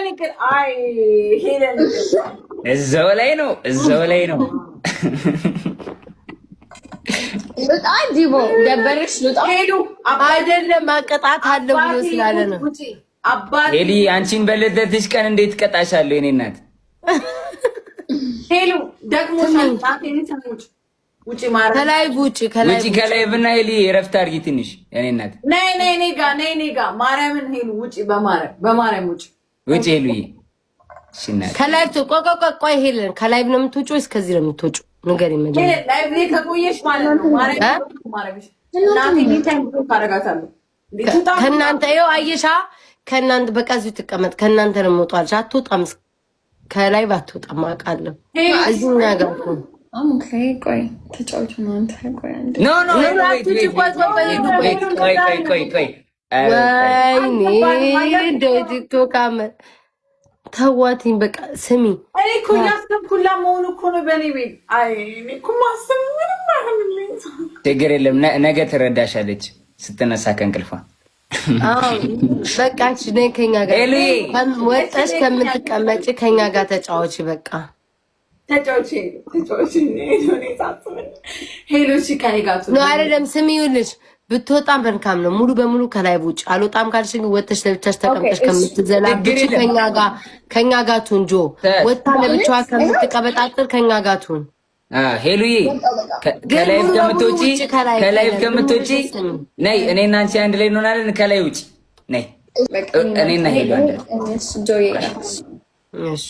ሄለን ይቅር። አይ ሄለን ይቅር። እዛው ላይ ነው፣ እዛው ላይ ነው። ልውጣ ዲቦ ደበረሽ? ልውጣ ሄሉ አይደለም አቀጣት አለ ብሎ ስላለ ነው። ሄሊ አንቺን በልደትሽ ቀን እንዴት ቀጣሻለሁ? የኔ እናት ሄሉ ደግሞ ውጪ ከ live ውጪ ውጪ ከ live እና ሄሊ እረፍት አድርጊ ትንሽ የኔ እናት። ነይ ነይ እኔ ጋ ነይ እኔ ጋ ማርያምን ሄሉ ውጪ፣ በማርያም በማርያም ውጪ ውጪ ሄሉዬ። እሺ እናት ከ live ቆይ ቆይ ቆይ ሄለን ከ live ነው የምትወጪው ወይስ ከዚህ ነው የምትወጪው? ንገሪኝ መጀመሪያ። ሄለን live ላይ ከቆየሽ ማለት ነው ማርያም ማርያም እናቴ time አደርጋታለሁ። ከእናንተ ይኸው አየሻ፣ ከእናንተ በቃ እዚሁ ትቀመጥ። ከእናንተ ነው የምወጣው አልሽ። አትወጣም፣ ከ live አትወጣም አውቃለሁ። እዚህ እኛ ጋር እኮ ቆይ ተጫወቱ እናንተ። ቆይ አንዴ No, no, ቆይ ቆይ ቆይ ቆይ። ወይኔ እንደው ቲክቶክ ተዋትኝ። በቃ ስሚ፣ እኔ እኮ እያሰብኩላ መሆኑ እኮ ነው በእኔ ቤት። አይ እኔ እኮ ማሰብ ምንም አይሆንልኝ። ችግር የለም፣ ነገ ትረዳሻለች ስትነሳ ከእንቅልፏ። በቃ አንቺ ነይ ከኛ ጋር ወጠሽ ከምትቀመጪ ከኛ ጋር ተጫወቺ። በቃ ተጫወቺ ተጫወቺ። ሄሎ እሺ፣ ከእኔ ጋር ነው አይደለም? ስሚ ይኸውልሽ፣ ብትወጣም መልካም ነው። ሙሉ በሙሉ ከ live ውጭ አልወጣም ካልሽ ግን ወጥተሽ ለብቻሽ ተቀምጠሽ ከምትዘላብች ከኛ ጋር ትሁን። ጆ ወጥታ ለብቻዋ ከምትቀበጣጥር ከኛ ጋር ትሁን። ሄሉዬ ከ live ከምትወጪ ከ live ከምትወጪ ነይ፣ እኔና አንቺ አንድ ላይ እንሆናለን። ከ live ውጪ ነይ፣ እኔና ሄሉ አንድ ላይ። እሺ።